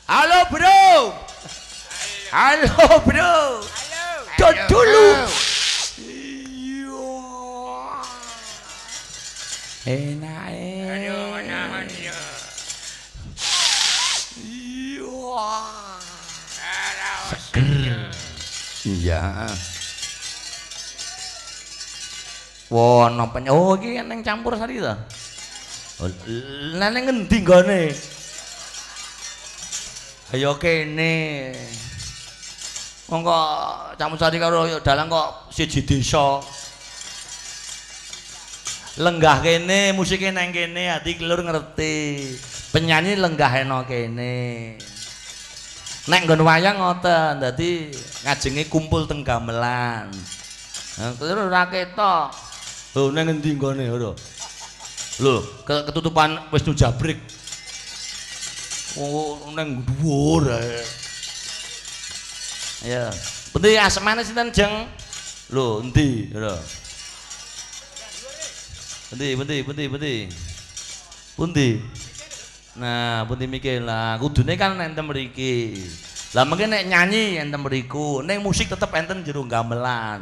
Halo, Bro. Halo, Bro. Halo. Dulu. Iya. Enak. Aduh, nahan ya. Iya. Seger. Iya. Wono pen. Oh, iki nang campur sari to. Lah nang ngendi nggone? Ayo kene. Wong kok campur sari karo dalang kok siji desa. Lenggah kene, musike nang kene, ati kelur ngerti. Penyanyi lenggah eno kene. Nek nggon wayang ngoten, dadi ngajenge kumpul teng gamelan. Nah, kelur ora ketok. Lho nang ngendi nggone lho. Lho, ketutupan Wisnu Jabrik. Oh, nang dhuwur ae. Ya. Pundi asmane sinten, Jeng? Lho, endi? Lho. Pundi, pundi, pundi, pundi. Pundi? Nah, pundi mikir lah, kudune kan enten mriki. Lah mengke nek nyanyi enten mriku, ning musik tetep enten jero gamelan.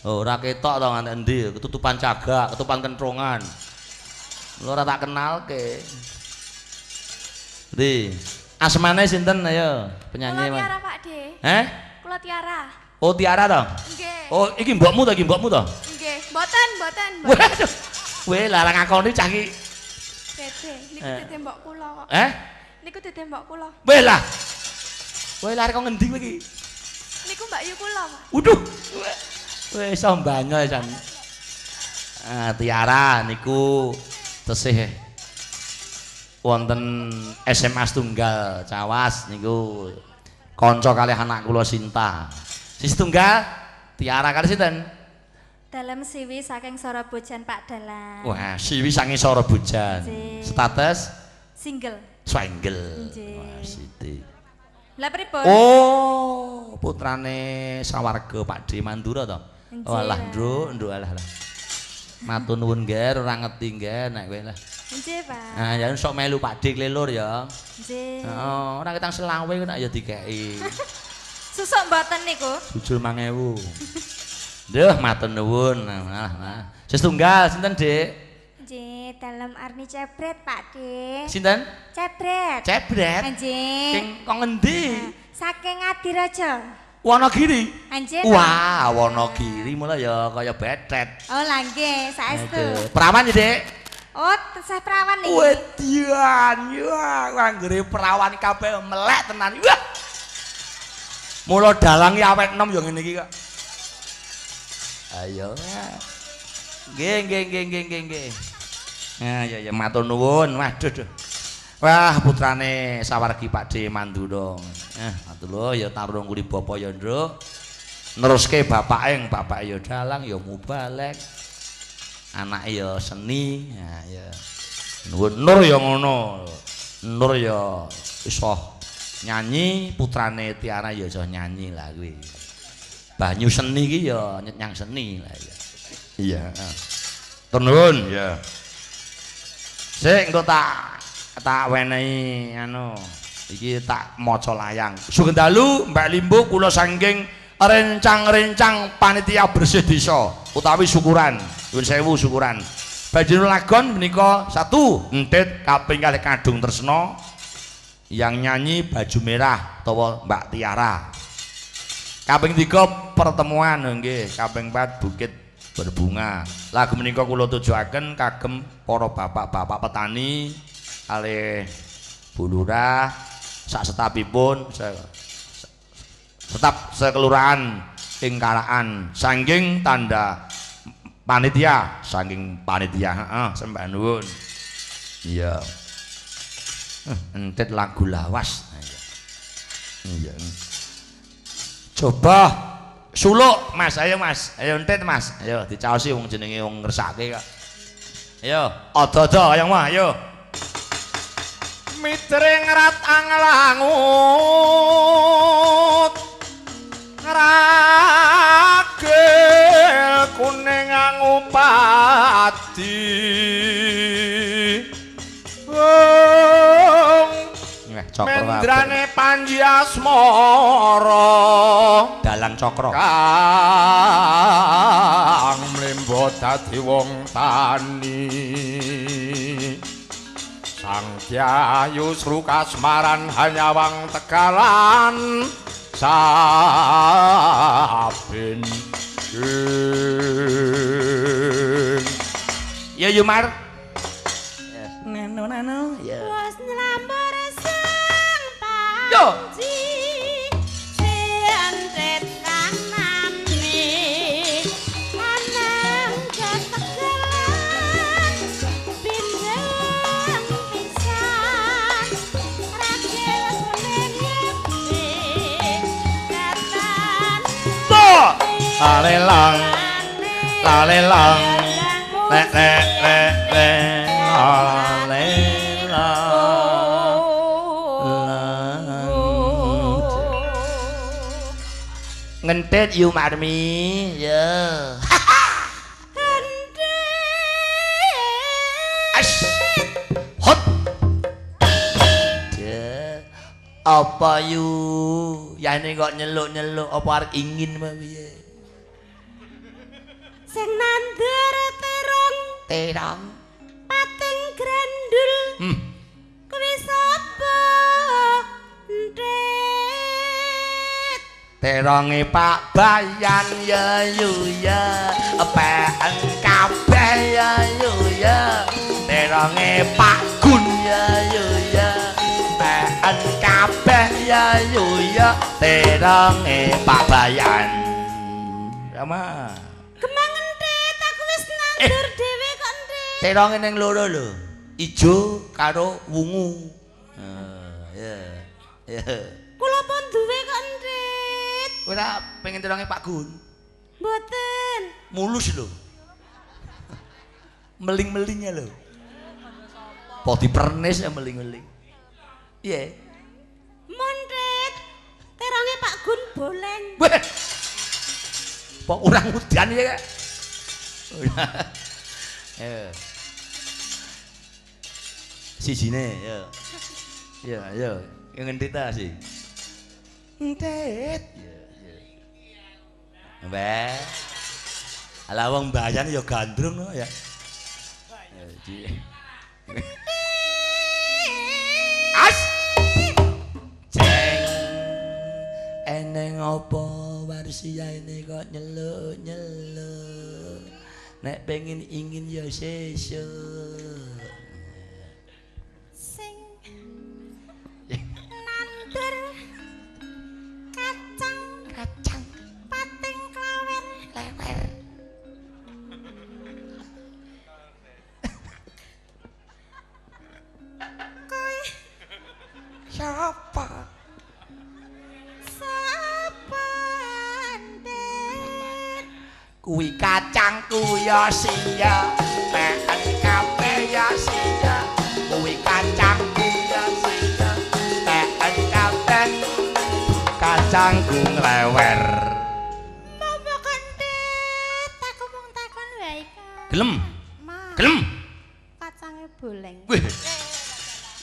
Oh, ora ketok to nganti endi, ketutupan cagak, ketutupan kentrongan. Lho ora tak kenalke. Ndi? Asmane sinten ayo penyanyi? Kula Tiara, Pak De. Heh? Kula Tiara. Oh, Tiara to? Nggih. Oh, iki mbokmu to, iki mbokmu to? Nggih, mboten, mboten. Waduh. Weh, larang ngakoni cah iki. Dede, niku dede mbok kula kok. Eh? Niku dede mbok kula. Weh lah. Weh lare kok ngendi kowe iki? Niku Mbak Yu kula, Pak. Waduh. Weh iso mbanyol jan. Ah, Tiara niku tesih wonten SMA Setunggal Cawas niku kanca kalih anak kula Sinta. Si Setunggal Tiara kalih sinten? Dalem Siwi saking Sorobojan Pak Dalang. Wah, Siwi saking Sorobojan. Status single. Single. Wah, Siti. Lah pripun? Oh, putrane sawarga Pak D Mandura to? Walah, Nduk, Nduk alah lah. Matur nuwun Nger, ora ngerti Nger nek kowe lah. Nggih, Pak. Nah, ya sok melu Pak D klelur ya. Nggih. Heeh, ora ketang selawe kok nek ya dikeki. Susuk mboten niku? Jujur 5000. Duh, matur nuwun. Nah, nah. Setunggal sinten, Dik? Nggih, dalem Arni Cebret, Pak D. Sinten? Cebret. Cebret? Nggih. Sing kok ngendi? Saking Adiraja. Wonogiri. Anjir. Wah, Wonogiri mula ya kaya betet. Oh, lah nggih, saestu. Perawan ya, Dik? Oh, tesih perawan niki. Wedian, wah, anggere perawan kabeh melek tenan. Wah. Mula dalang ki awet enom ya ngene iki kok. Ayo. Nggih, nggih, nggih, nggih, nggih, nggih. Nah, ya ya matur nuwun. Waduh, duh. Wah, putrane sawargi Pak D Mandura. Matur lho ya tarung kuli bapa ya, Nduk. Neruske bapake, bapake ya dalang ya mubalek. Anake ya seni. Nah, ya. Nuwun Nur ya ngono. Nur ya iso nyanyi, putrane Tiara ya iso nyanyi lah kuwi. Banyu seni iki ya nyang seni lah ya. Iya, heeh. Nuwun ya. Sik engko tak wenehi anu iki tak maca layang. Sugeng dalu Mbak Limbo kula saking rencang-rencang panitia bersih desa utawi syukuran. Nyuwun sewu syukuran. Badhe lagon menika satu entit kaping kalih Kadung Tresna yang nyanyi baju merah utawa Mbak Tiara. Kaping 3 pertemuan nggih, kaping 4 bukit berbunga. Lagu menika kula tujuaken kagem para bapak-bapak petani kalih Bu Lurah sak setapipun setap sekelurahan ing Karaan saking tanda panitia, saking panitia heeh sembah nuwun. Iya. Entit lagu lawas. Iya. Coba suluk Mas, ayo Mas, ayo entit Mas, ayo dicaosi wong jenenge wong ngersake kok. Ayo, ada-ada kaya mah, ayo. Mitre ngrat anglangut ngragil kuning angupadi. Oh. Cakra. Mendrane Panji Asmara. Dalang Cakra. Kang mlembo dadi wong tani. Sang Kyai Srukasmaran hanyawang tegalan saben. Ya Yumar. Nano nano ya. Wes nlambar sang panji. Sentet kanane. Anang ketegelan bindeng pisan. Ragil kuning yekti katan. To. Alelang. Alelang. Le le le le le la. Ngentet yu Marmi ya. As. Hot. Ya. Apa yu? Yane kok nyeluk-nyeluk apa arep ingin apa piye? Sing nandur terong, terong pating grandul. Kuwi sapa? Ndit. Teronge Pak Bayan ya yu ya, peken kabeh ya yu ya. Teronge Pak Gun ya yu ya, peken kabeh ya yu ya. Teronge Pak Bayan. Rama. Kemang entit, aku wis nandur dhewe kok entit. Teronge ning loro lho. Ijo karo wungu. Ya. Ya. Kula pun duwe kok entit. Ora pengen teronge Pak Gun. Mboten. Mulus lho. Meling-melingnya lho. Po dipernis ya meling-meling. Piye? Montet. Teronge Pak Gun boleng. Weh. Po urang udan ya. Ya. Sijine ya. Ya, ya. Ngendi ta sih? Entet. Ya, ya. Mbak. Ala wong Bayan ya gandrung no ya. As. Ceng. Eneng apa warsiane kok nyeluk-nyeluk. Nek pengen ingin ya sesuk. Sing nandur kacang, kacang pating klewer, klewer. Kowe siapa? Sapa ndet? Kuwi kacangku ya sia, peken kabeh ya sia. Kuwi kacangku ya sia, peken kabeh kacangku nglewer. Mama kentit, aku mung takon wae kok. Gelem? Ma. Gelem? Kacange boleng. Wih.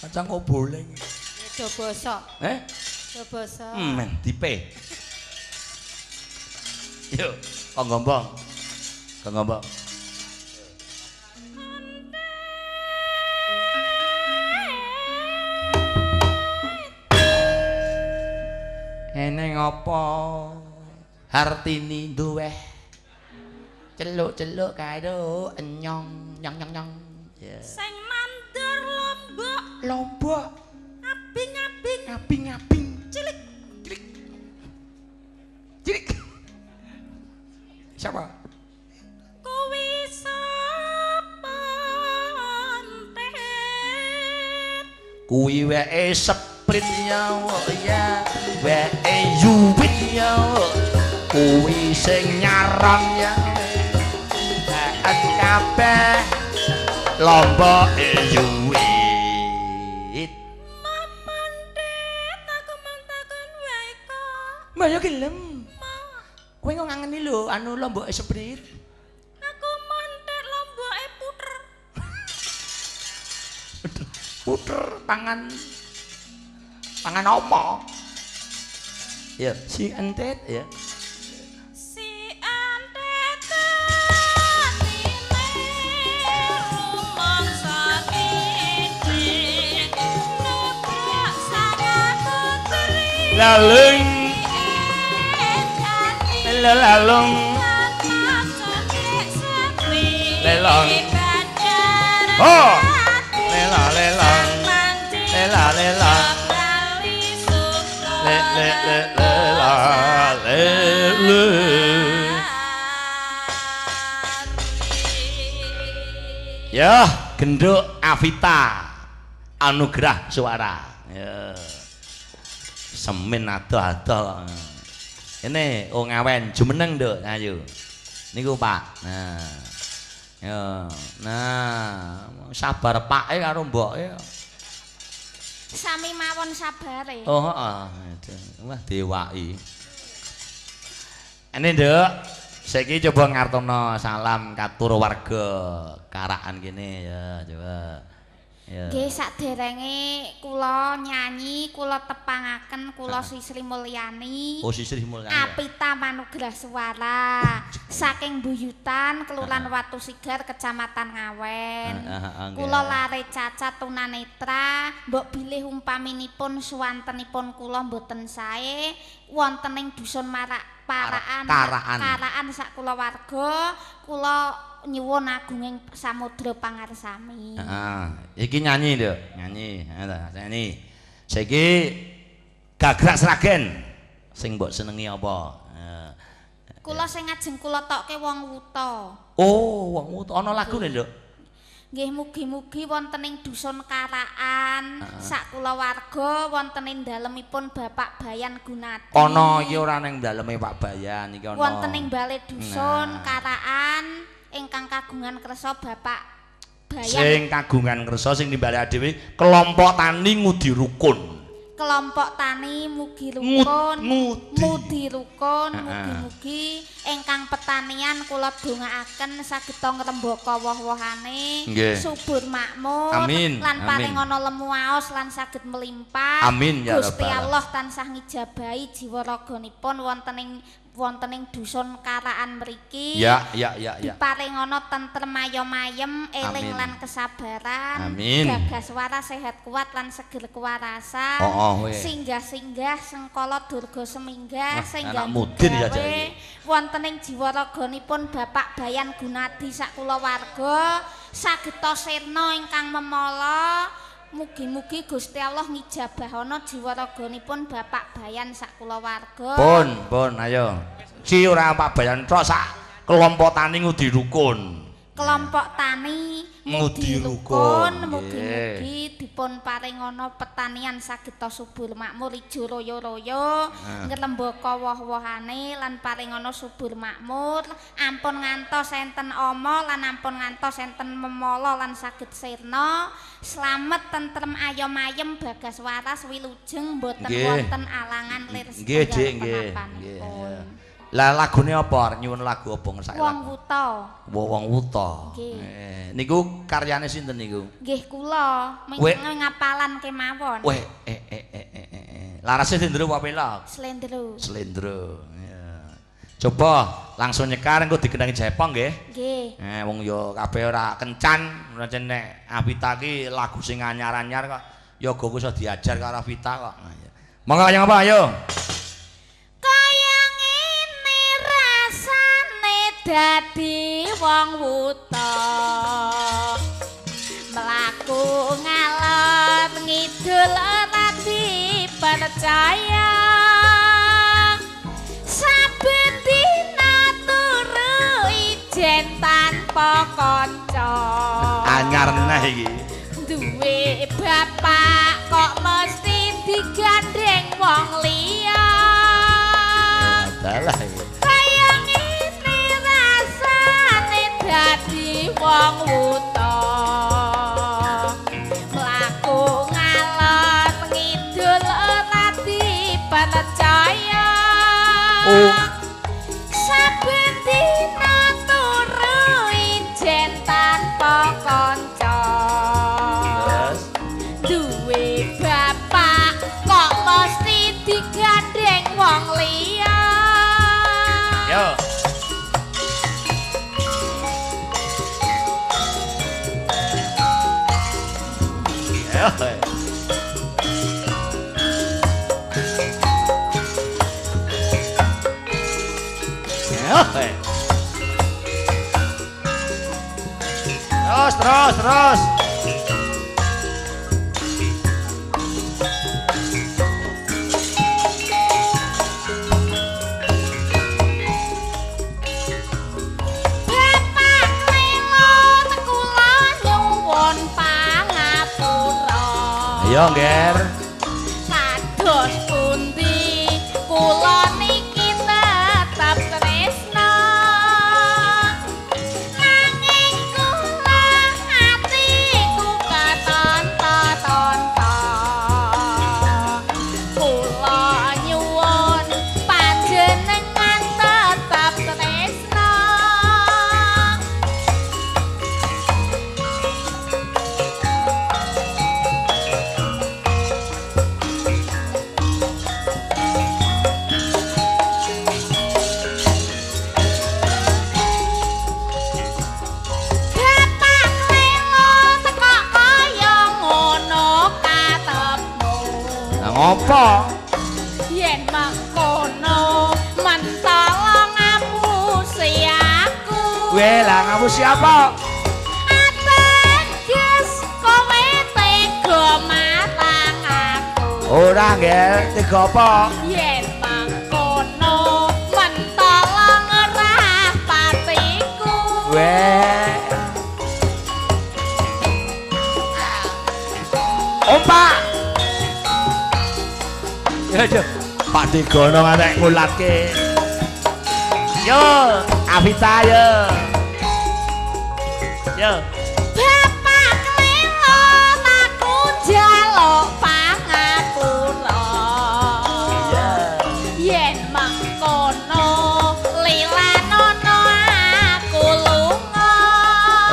Kacang kok boleng? Do bosok. Eh? Do bosok. Men dipe. Yo, kok gombong. Kok gombong. Eneng apa? Hartini duweh. Celuk-celuk karo enyong nyong nyong nyong. Yeah. Sing nandur lombok, lombok abing-abing, abing-abing, cilik, cilik. Cilik. Siapa? Kuwi sapa entet? Kuwi wae seprit ya ya, wae yuwit ya. Kuwi sing nyaron ya. Nek kabeh lomboke yuwit. Mamandet aku mung takon wae kok. Mbak ya gelem. Kowe kok ngangeni lho anu lomboke seprit. Aku montet lomboke puter. Puter tangan. Mangan apa? Ya, si entet ya. Si entet atine rumangsa titik nabrak sangat putri. Lalung lalung lelong. Oh, lela lelang lela lelang le le le le la le le. Ya, genduk Avita anugerah suara. Ya. Semin adoh-adoh. Ini wong Ngawen jumeneng, Nduk. Ayo. Niku, Pak. Nah. Ya. Nah, sabar pake karo mboke. Sami mawon sabare. Oh, heeh. Wah, dewaki. Ini, Nduk. Saiki coba ngartono salam katur warga Karaan kene ya, coba. Ya. Nggih, saderenge kula nyanyi, kula tepangaken kula Sri Mulyani. Oh, Sri Mulyani. Apita Manugrah Suara saking Buyutan, Kelurahan Watu Sigar, Kecamatan Ngawen. Kula lare cacat tunanetra, mbok bilih umpaminipun suwantenipun kula mboten sae wonten ing dusun Marak Paraan Karaan sak kulawarga, kula nyuwun agunging samudra pangarsami. Heeh. Iki nyanyi, Nduk. Nyanyi. Heeh, nyanyi. Saiki gagrak Sragen sing mbok senengi apa? Kula sing ngajeng kula tokke Wong Wuta. Oh, Wong Wuta. Ana lagune, Nduk? Nggih, mugi-mugi wonten ing dusun Karaan sak kulawarga wonten ing dalemipun Bapak Bayan Gunadi. Ana iki ora ning daleme Pak Bayan iki ana. Wonten ing bale dusun Karaan ingkang kagungan kersa Bapak Bayan. Sing kagungan kersa sing nimbali dhewe kelompok tani ngudi rukun. Kelompok tani mugi rukun, ngudi rukun, mugi-mugi ingkang petanian kula dongaaken saged ngrembaka woh-wohane, subur makmur, lan paringana lemu aos lan saged melimpah. Amin ya Gusti Allah tansah ngijabahi jiwa raganipun wonten ing dusun Karaan mriki. Ya, ya, ya, ya. Diparingana tentrem ayom-ayem, eling lan kesabaran, gagas waras sehat kuat lan seger kuwarasan. Singgah-singgah sengkala durga seminggah singgah gawe wonten ing jiwa raganipun Bapak Bayan Gunadi sak kulawarga sageta sirna ingkang memala. Mugi-mugi Gusti Allah ngijabahana jiwa raganipun Bapak Bayan sak kulawarga. Pun, pun, ayo. Si ora Pak Bayan tok sak kelompok tani ngudi rukun. Kelompok tani ngudi rukun, mugi-mugi dipun paringana petanian sageta subur makmur ijo royo-royo, ngrembaka woh-wohane lan paringana subur makmur, ampun ngantos enten ama lan ampun ngantos enten memala lan saged sirna. Slamet tentrem ayom ayem bagas waras wilujeng mboten wonten alangan lir. Nggih, Dik, nggih. Lah lagune apa? Nyuwun lagu apa ngersake lagu? Wong Wuta. Wong Wuta. Niku karyane sinten niku? Nggih kula, ngapalan kemawon. Weh, Larase slendro apa pelog? Slendro. Slendro. Ya. Coba langsung nyekar engko digendangi Jepong nggih. Nggih. Wong ya kabeh ora kencan, pancen nek Avita ki lagu sing anyar-anyar kok ya go iso diajar karo Avita kok. Monggo kaya apa ayo. Kaya ngene rasane dadi wong wuta. Mlaku ngalor ngidul ora dipercaya. Saben dina turu ijen tanpa kanca. Anyar neh iki. Duwe bapak kok mesti digandeng wong liya. Dalah iki. Kaya ngene rasane dadi wong wuta. Mlaku ngalor ngidul ora dipercaya. Saben dina turu ijen tanpa kanca. Duwe bapak kok mesti digandeng wong liya. Yo. Yo. Terus, terus, terus. Bapak Lelo kula nyuwun pangapura. Ayo, Ngger. Kados pundi kula niki tetep tresna. Nanging kula atiku ketonto-tonto. Kula nyuwun panjenengan tetep tresna. Bapak Lelo teko kaya ngono katepmu. Lah ngopo? Yen mengkono mentala ngapusi aku. Kowe lah ngapusi apa? Ateges kowe tega marang aku. Ora, Ngger, tega apa? Yen mengkono mentala ngerah patiku. Kowe. Ompak. Ya, yo. Pak Digono ngantek ngulatke. Yo, Avita yo. Yo. Bapak Lelo aku njaluk pangapura. Iya. Yen mengkono lilanono aku lunga.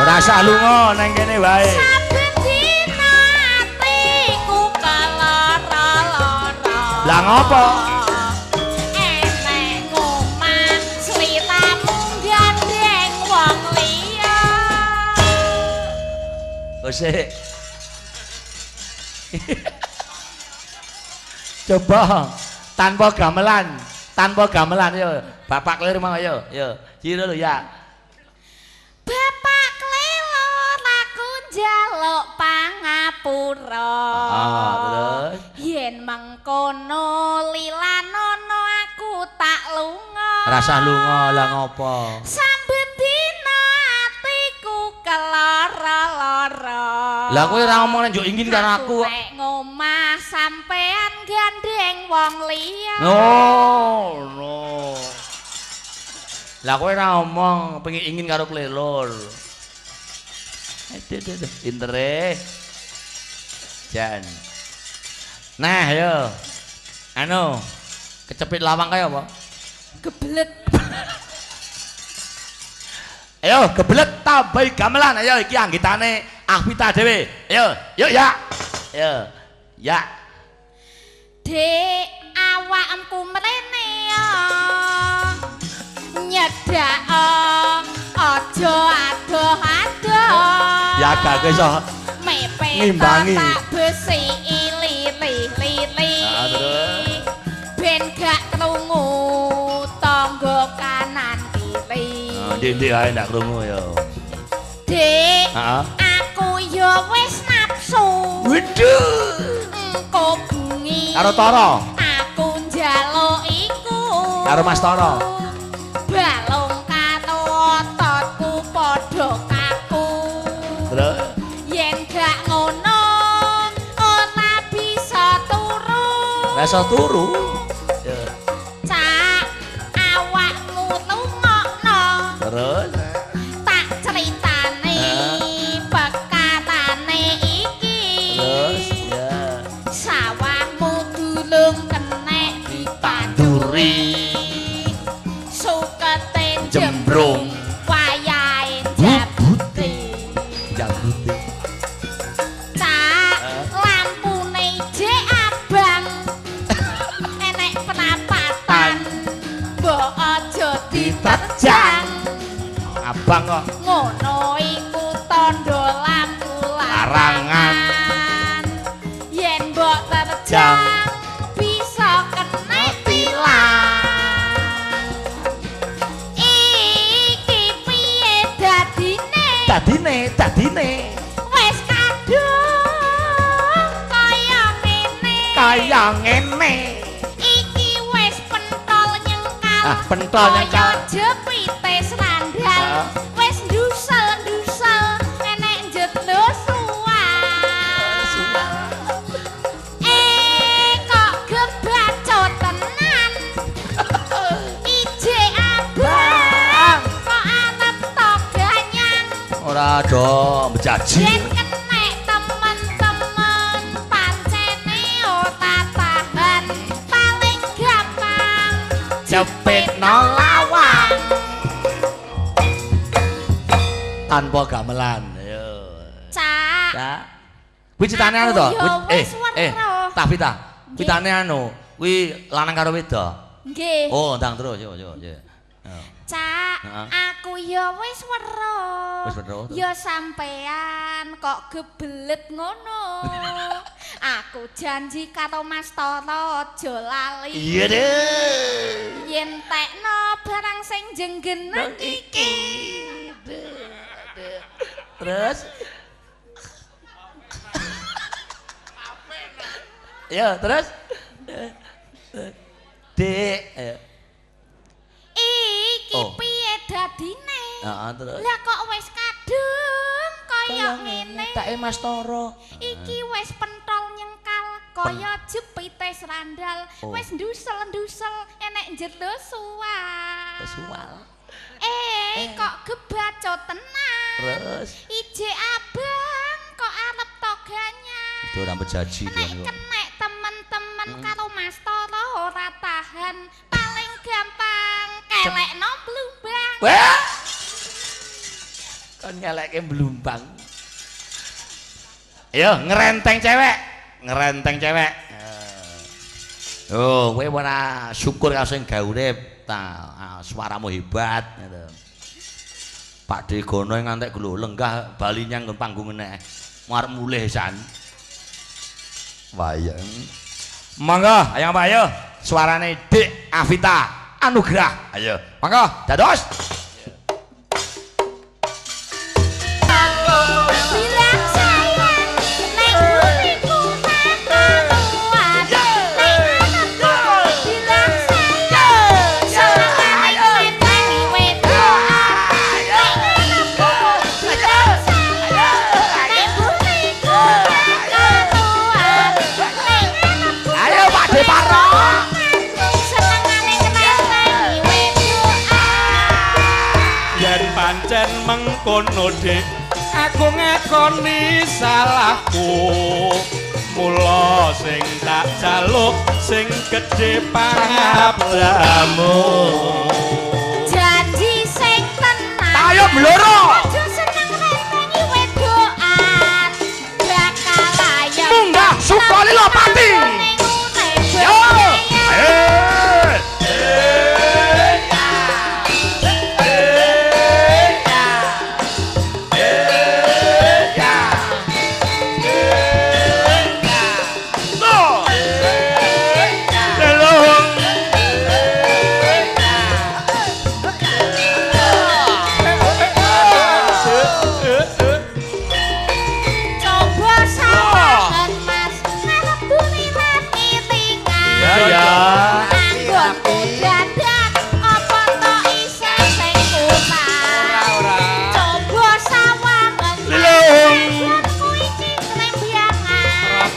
Ora usah lunga nang kene wae. Saben dina atiku kelara-lara. Lah ngopo? Enek ngomah sliramu gandeng wong liya. Sik. Coba tanpa gamelan yo. Bapak Klir mau yo, yo. Ciro lho ya. Bapak Lelo aku njaluk pangapura. Ah, terus. Yen mengkono lilanono aku tak lunga. Rasah lunga lah ngopo? Saben dina atiku kelara-lara. Lah kowe ora ngomong nek njuk ingin karo aku kok. Nek ngomah sampean gandeng wong liya. No, no. Lah kowe ora ngomong pengen ingin karo klelur. Aduh, aduh, pintere. Jan. Nah, yo. Anu, kecepit lawang kaya apa? Gebelet. Ayo, gebelet tambahi gamelan. Ayo iki anggitane Avita dhewe. Ayo, yuk ya. Ayo. Ya. Dek, awakmu mrene ya. Nyedak aja adoh-adoh. Ya gak iso ngimbangi. Tak besiki lili-lili. Ah, terus. Ben gak krungu tangga kanan kiri. Ah, ndi-ndi ae ndak krungu ya. Dek, heeh. Aku ya wis nafsu. Waduh. Engko bengi. Karo Tara. Aku njaluk iku. Karo Mas Tara. Balung karo ototku padha kaku. Terus yen gak ngono ora bisa turu. Ora iso turu. Ya. Cak, awakmu rungokno. Terus tak critane pekarane iki. Terus ya. Sawahmu durung kenek ditanduri. Sukete jembrung wayahe jabute. Jabute. Cak, lampune jek abang. abang kok. Ngono iku tandha lampu larangan. Yen mbok terjang bisa kena tilang. Iki piye dadine? Dadine, dadine. Wis kadung kaya ngene. Kaya ngene. Iki wis pentol nyengkal. Ah, pentol nyengkal. Kaya jepite sandal. Wis ndusel-ndusel enek njetlo suwal. Eh, kok gebaco tenan. Ije abang kok arep to ganyang. Ora do bejaji. Yen kenek temen-temen pancene ora tahan, paling gampang Jepitno lawang. Tanpa gamelan. Ayo. Cak. Cak. Kuwi critane anu to? Wis weruh. Ta Vita. Critane anu, kuwi lanang karo wedok. Nggih. Oh, ndang terus yo yo yo. Cak, aku ya wis weruh. Wis weruh. Ya sampean kok gebelet ngono. Aku janji karo Mas Toro aja lali. Iya deh. Yen tekno barang sing jenggenan iki. Terus? Ya, terus? Dek. Iki piye dadine? Heeh, terus. Lah kok wis kadung kaya ngene. Take Mas Toro. Iki wis pentol nyengkal kaya jepite srandal. Wis ndusel-ndusel enek njero suwal. Suwal. Eh, kok gebaco tenan. Terus? Ije abang kok arep to ganyang. Itu ora bejaji Nek kenek temen-temen karo Mas Toro ora tahan, paling gampang kelekno blumbang. Wah. Kon ngelekke blumbang. Ayo ngerenteng cewek, ngerenteng cewek. Oh, kowe ora syukur karo sing gawe urip ta, suaramu hebat gitu. Pak Degono ngantek gelo lenggah bali nyang panggung meneh. Arep mulih san. Wayang. Monggo, ayo Pak ayo. Suarane Dik Avita Anugrah. Ayo, monggo, dados. Bilang sayang nek uripku tak karuan. Nek anakku bilang sayang senengane ngretengi wedokan. Nek anakku bilang sayang nek uripku tak karuan. Nek anakku Ayo Pak De Parno. senengane ngretengi wedokan. Yen pancen mengkono Dik, aku ngakoni salahku. Mula sing tak jaluk sing gedhe pangapuramu. Janji sing tenan. Ayo bloro. Aja seneng ngretengi wedokan. Bakal ayem. Munggah Sukolilopati. Yo. Coba sawangan Mas ngarep duliran iringan. Ya ya. Anggonku dadak apa to isih sing kurang. Coba sawangan Mas anggonku iki krembyangan.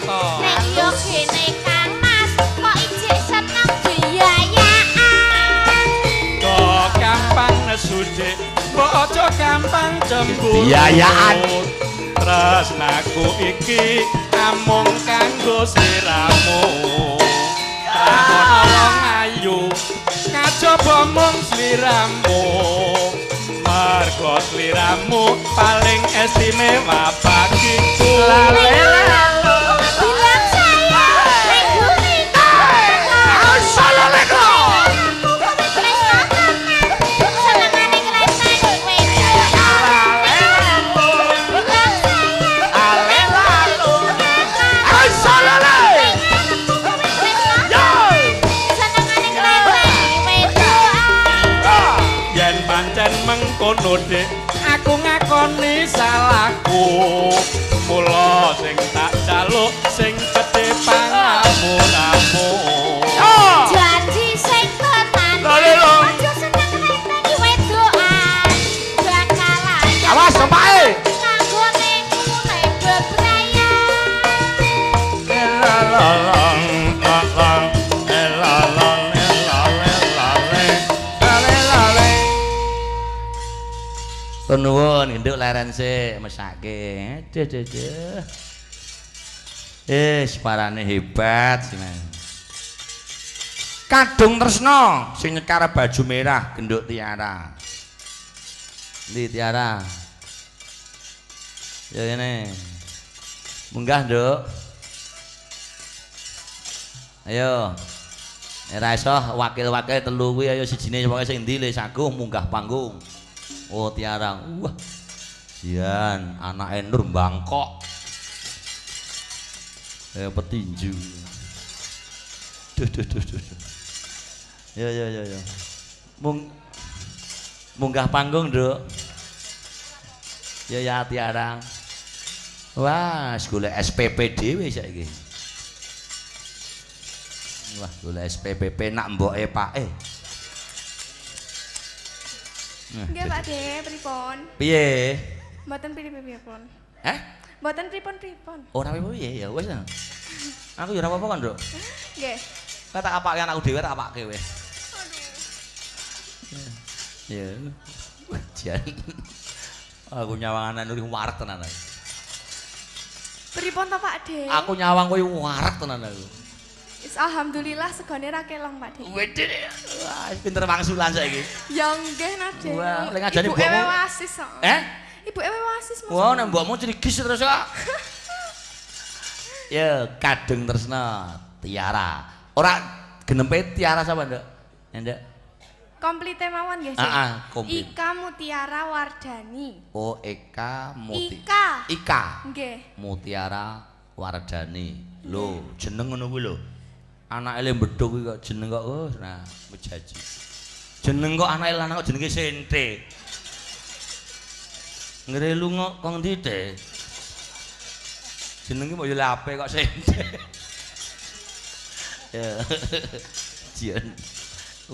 Nek yo kene Kang Mas kok ijik seneng biayaan. Kok gampang nesu Dik, mbok aja gampang cemburu. Biayaan. Tresnaku iki amung kanggo sliramu. Ana wong ayu kajaba mung sliramu. Mergo sliramu paling istimewa bagiku. Bilang sayang nek uripku Assalamualaikum. Senengane ngretengi wedokan. ngono Dik, aku ngakoni salahku. Mula sing tak jaluk sing gedhe pangapuramu. Janji sing tenan. Aja seneng rentengi wedokan. Bakalan Awas tompake. Kanggone urip bebrayan. Nuwun genduk leren sik mesake. Duh duh duh. Suarane hebat sih, Mas. Kadung Tresno sing nyekar baju merah genduk Tiara. Ndi Tiara? Ya ngene. Munggah, Nduk. Ayo. Ora iso wakil-wakil telu kuwi ayo sijine pokoke sing ndi le saguh munggah panggung. Oh Tiara, wah, jian anake Nur Bangkok, petinju, duh duh duh duh, ya ya ya ya, munggah panggung Nduk, ya ya Tiara, wah, golek SPP dhewe saiki, wah, golek SPPP nak mboke pake. Nggih Pak De, pripun? Piye? Mboten pripun-pripun. Hah? Mboten pripun-pripun. Ora piye ya wis. Aku ya ora apa-apa kan, Nduk. Nggih. Kowe tak apake anakku dhewe tak apake wis. Aduh. Ya. Jan. Aku nyawang anak nuri wareg tenan aku. Pripun to Pak De? Aku nyawang kowe wareg tenan aku. Alhamdulillah segone ra kelong Pak De. Wedhe. Wah, pinter wangsulan saiki. Ya nggih nah De. Wah, lek ngajani mbokmu. Ibuke wasis kok. Eh? Ibuke wasis Mas. Wah, nek mbokmu crigis terus kok. Ya, Kadung Tresno Tiara. Ora genempe Tiara sapa, Nduk? Nduk. Komplite mawon nggih, Heeh, komplit. Ika Mutiara Wardani. Oh, Eka Muti. Ika. Ika. Nggih. Mutiara Wardani. Lho, jeneng ngono kuwi lho. Anake le mbedhog kuwi kok jeneng kok oh nah mejaji. Jeneng kok anake lanang kok jenenge Sente. Ngrelu kok kong ndi, De? Jenenge mbok yo lape kok Sente. Ya. Jian.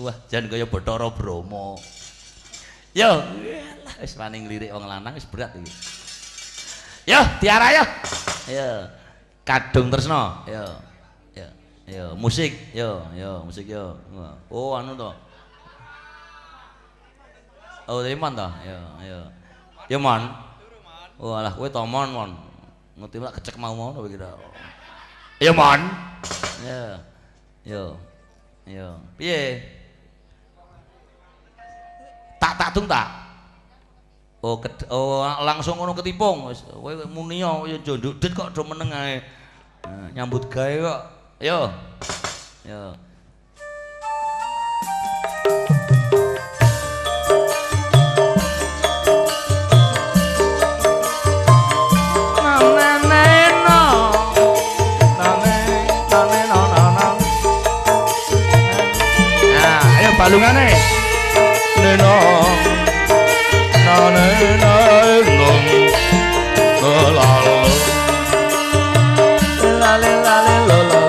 Wah, jan kaya Bathara Brahma. Yo, wis wani nglirik wong lanang wis berat iki. Yo, Tiara yo. Ayo. Kadung Tresno, yo. Yo, yo musik, yo, yo musik yo. Oh, anu to. Oh, Mon to? Yo, yo. Yo, Mon. Oh, alah kowe to Mon, Mon. Ngerti lak kecek mau-mau to kira. Yo, Mon. Yo. Yo. Yo. Piye? Tak tak tung tak. Oh, oh langsung ngono ketipung wis. Kowe muni yo njonduk dit kok do meneng ae. Nyambut gawe kok. Yo. Yo. Nah, ayo balungane. Neno. Na na na long. La la. La la la la la.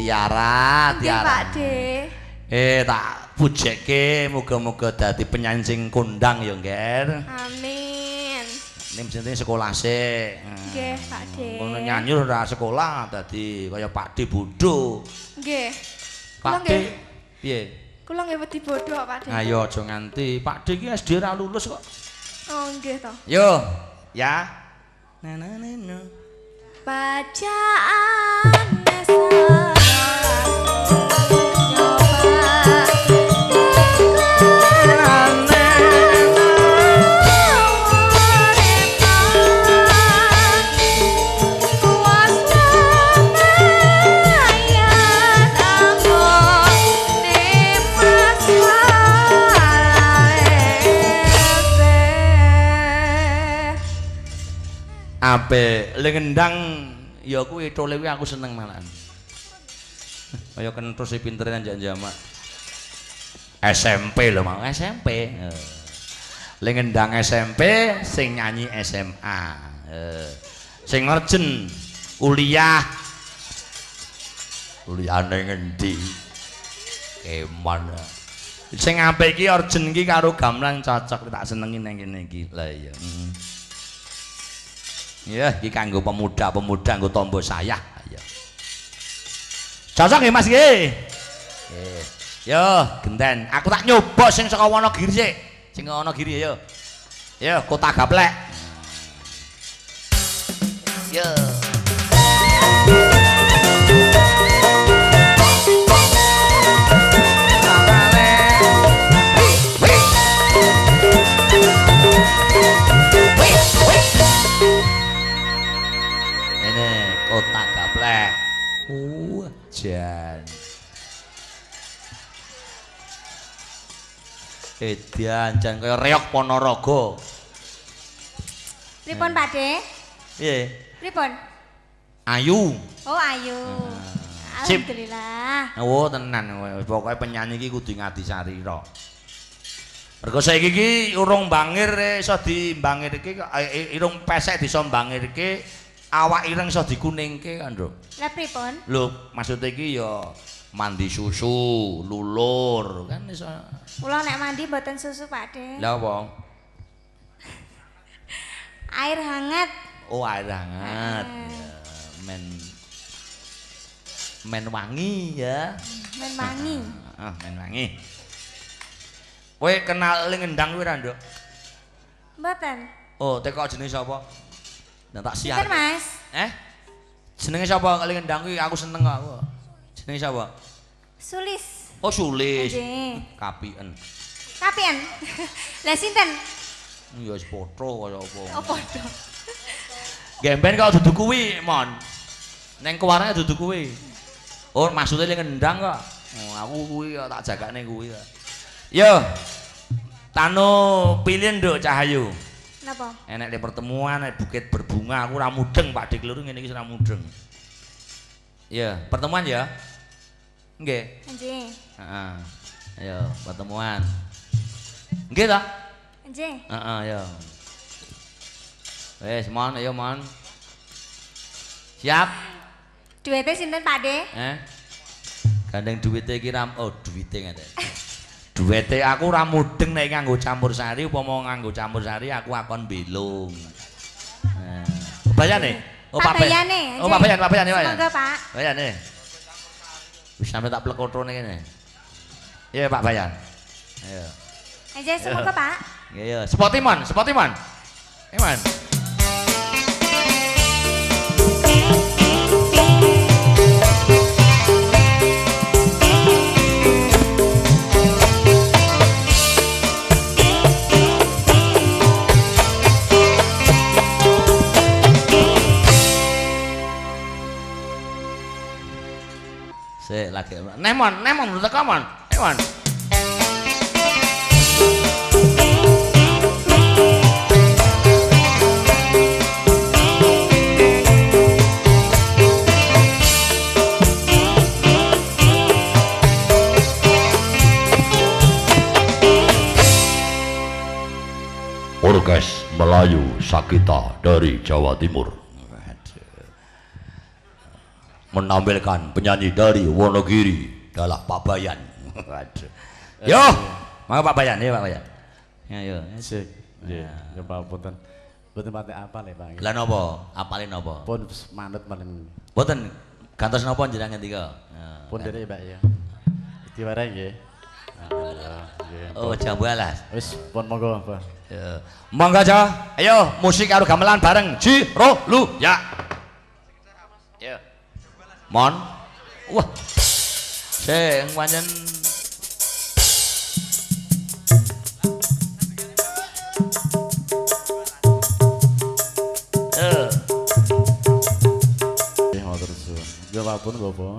Tiara, Nggih, Tiara. Pak De. Tak pujekke muga-muga dadi penyanyi sing kondang ya, Ngger. Amin. Ning jenenge sekolah sik. Nggih, Pak De. Ngono nyanyi ora sekolah dadi kaya Pak De bodho. Nggih. Pak De piye? Kula nggih wedi bodho, Pak De. Ayo aja nganti. Pak De iki SD ora lulus kok. Oh, nggih to. Yo, ya. Na na na na. Bacaan nyoba Ape lengendang ya kuwi tole kuwi aku seneng malahan. Kaya kenthus sing pintere nang jamak. SMP lho mau SMP. Lengendang SMP sing nyanyi SMA. Sing ngerjen kuliah. Kuliahane ngendi? Keman. Sing apik iki orjen iki karo gamelan cocok tak senengi nang kene iki. Lah iya. Ya, iki kanggo pemuda-pemuda nggo tombo sayah. Ya. Cocok nggih Mas nggih? Nggih. Yo, genten. Aku tak nyoba sing saka Wonogiri sik. Sing Wonogiri yo. Yo, Kota Gaplek. Yo. Kota Gaplek. Jan. Edan jan kaya reok Ponorogo. Pripun Pak De? Piye? Pripun? Ayu. Oh, ayu. Sip. Alhamdulillah. Oh, tenan pokoke penyanyi iki kudu ngadi sarira. Mergo saiki iki urung bangir iso dimbangirke, irung pesek iso mbangirke, awak ireng iso dikuningke kan, Nduk. Lah pripun? Lho, maksude iki ya mandi susu, lulur, kan iso. Kula nek mandi mboten susu, Pak De. Lah apa? Air hangat. Oh, air hangat. Ya, men wangi ya. Men wangi. Heeh, men wangi. Kowe kenal Lengendang kuwi ra, Nduk? Mboten. Oh, teko jenenge sapa? Nah, tak siar. Sinten, Mas? Jenenge sapa Lengendang kuwi aku seneng kok aku. Jenenge sapa? Sulis. Oh, Sulis. Nggih. Kapien. Kapien. Lah sinten? Ya wis padha kaya apa. Oh, padha. Gemben kok dudu kuwi, Mon. Neng kewarane dudu kuwi. Oh, maksudnya Lengendang kok. Oh, aku kuwi kok tak jagakne kuwi kok. Yo. Tano pilih Nduk Cahayu. Napa? Enek di pertemuan, enek bukit berbunga, aku ora mudeng Pak Dik Luru ngene iki ora mudeng. Ya, pertemuan ya. Nggih. Nggih. Heeh. Ayo, pertemuan. Nggih ta? Nggih. Heeh, yo. Wis, Mon, ayo Mon. Siap? Duwite sinten Pak De? Gandeng duwite iki ram, oh duwite ngene. Duwite aku ora mudeng nek nganggo campur sari, upama nganggo campur sari aku akon belung. Bayane? Oh, Pak Bayane. Oh, Pak Bayan, Pak Bayan, Pak. Monggo, Pak. Bayane. Wis sampe tak plekotone kene. Iya, Pak Bayan. Ayo. Aja semoga, Pak. Iya, iya. Spoti Mon, spoti Mon. Mon. Sik lagi. Nemon, nemon teko Mon. Nemon. Orkes Melayu Sakita dari Jawa Timur. Menampilkan penyanyi dari Wonogiri adalah Pak Bayan. Waduh. Yo, mangga Pak Bayan, ya Pak Bayan. Ya yo. Sik. Nggih, ya Pak boten. Boten pate apal ya Pak. Lah napa? Apale napa? Pun manut paling. Boten gantos napa jenengan ngendika? Pun derek Pak ya. Diwarai nggih. Oh, jambu alas. Wis pun monggo, Pak. Ya. Monggo aja. Ayo musik karo gamelan bareng. Ji, ro, lu, ya. Ya. Mon. Wah. Sing pancen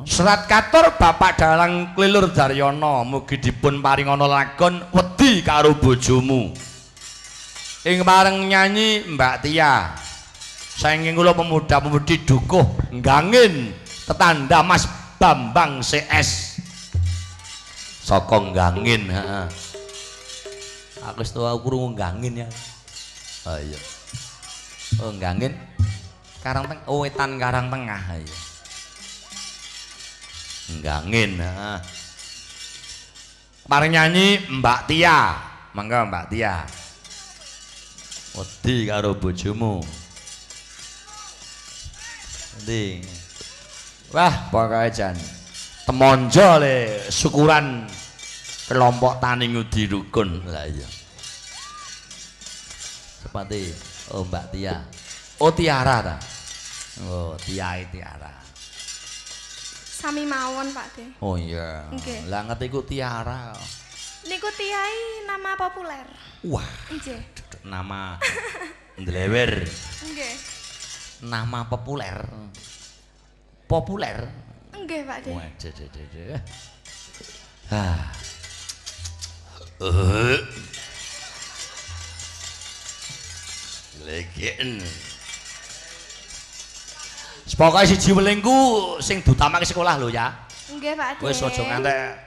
Serat katur Bapak Dalang Klilur Daryono mugi dipun paringana lakon wedi karo bojomu. Ing pareng nyanyi Mbak Tia. Saking kula pemuda-pemudi dukuh Nggangin tetanda Mas Bambang CS. Saka Nggangin, heeh. Aku wis tau krungu Nggangin ya. Oh iya. Oh Nggangin Karang Tengah, oh wetan Karang Tengah iya. Nggangin, heeh. Pareng nyanyi Mbak Tia. Mangga Mbak Tia. Wedi karo bojomu. Wedi. Wah, pokoke jan temonjo le syukuran kelompok tani ngudi rukun. Lah iya. Sepati oh Mbak Tia. Oh Tiara ta. Oh, Tia Tiara. Sami mawon Pak De. Oh iya. Nggih. Lah ngerti ku Tiara. Niku Tiai nama populer. Wah. Nggih. Nama ndlewer. Nggih. Nama populer. Populer. Nggih Pak De. Wah, de. Ah. Legen. Pokoke siji welingku sing diutamake sekolah lho ya. Nggih Pak De. Wis aja ngantek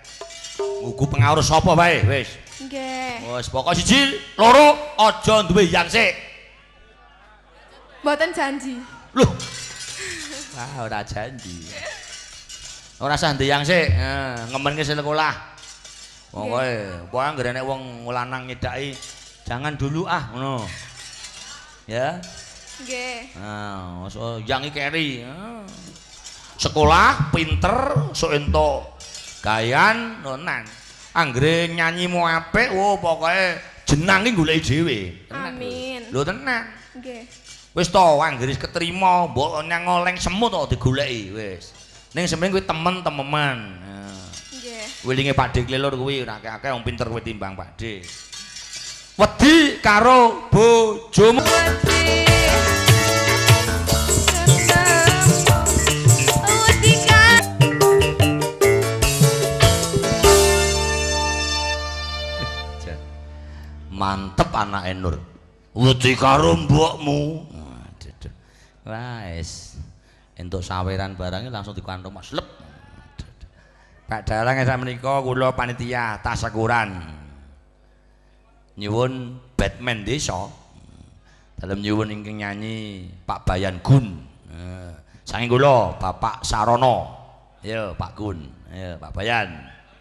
ngugu pengaruh sapa wae wis. Nggih. Wis pokoke siji, loro aja duwe yang sik. Mboten janji. Loh. Wah, ora janji. Ora usah ndeyang sik, ngemenke sekolah. Pokoke, pokoke anggere nek wong lanang nyedhaki jangan dulu ah ngono. Ya. Nggih. Nah, so yang iki keri. Sekolah pinter sok entuk gayan nonan. Anggere nyanyimu apik, wo pokoke jenang iki goleki dhewe. Amin. Lho tenan. Nggih. Wis to anggere keterima mbok nyang oleng semut kok digoleki wis. Ning semeneng kuwi temen-temenan. Nggih. Wilinge Pak De Klilur kuwi ora akeh-akeh wong pinter kuwi timbang Pak De. Wedi karo bojomu. Mantep anake Nur. Wedi karo mbokmu. Wis. Entuk saweran barangnya langsung dikantung Mas lep. Pak Dalang sak menika kula panitia tasyakuran. Nyuwun Batman desa. Dalem nyuwun ingkang nyanyi Pak Bayan Gun. Saking kula Bapak Sarono. Ayo Pak Gun, ayo Pak Bayan.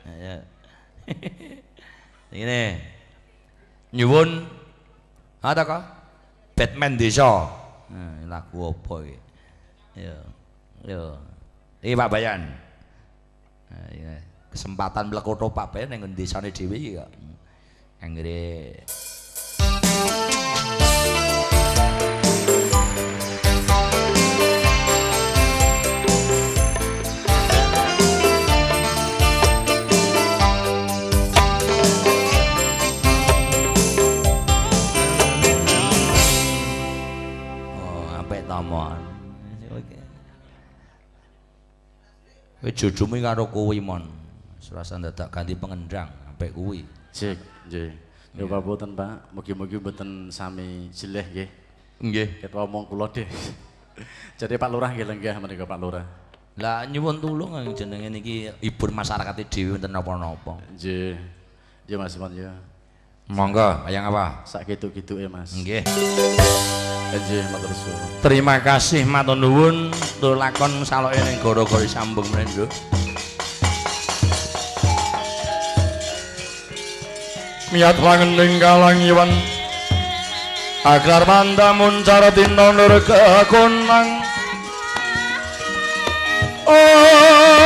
Ayo. Ngene. Nyuwun ada kok Batman desa. Lagu apa iki? Yo. Yo. Iki Pak Bayan. Nah, iya. Kesempatan mlekoto Pak Bayan ning desane dhewe iki kok. Anggere Mon. Kowe jojomu karo kuwi mon. Serasa dadak ganti pengendang sampai kuwi. Cek, nggih. Ya Pak boten Pak, mugi-mugi mboten sami jeleh nggih. Nggih. Ket omong kula deh. Jadi Pak Lurah nggih lenggah menika Pak Lurah. Lah nyuwun tulung jenenge niki hibur masyarakate dhewe wonten napa-napa. Nggih. Nggih Mas Mon ya. Monggo, wayang apa? Sak gitu-gituke Mas. Nggih. Nggih, matur suwun. Terima kasih matur nuwun tur lakon saloke ning gara-gara sambung mrene. Miyat wangening kalangiwan aglar mandamun cara dina nur kekonang. Oh.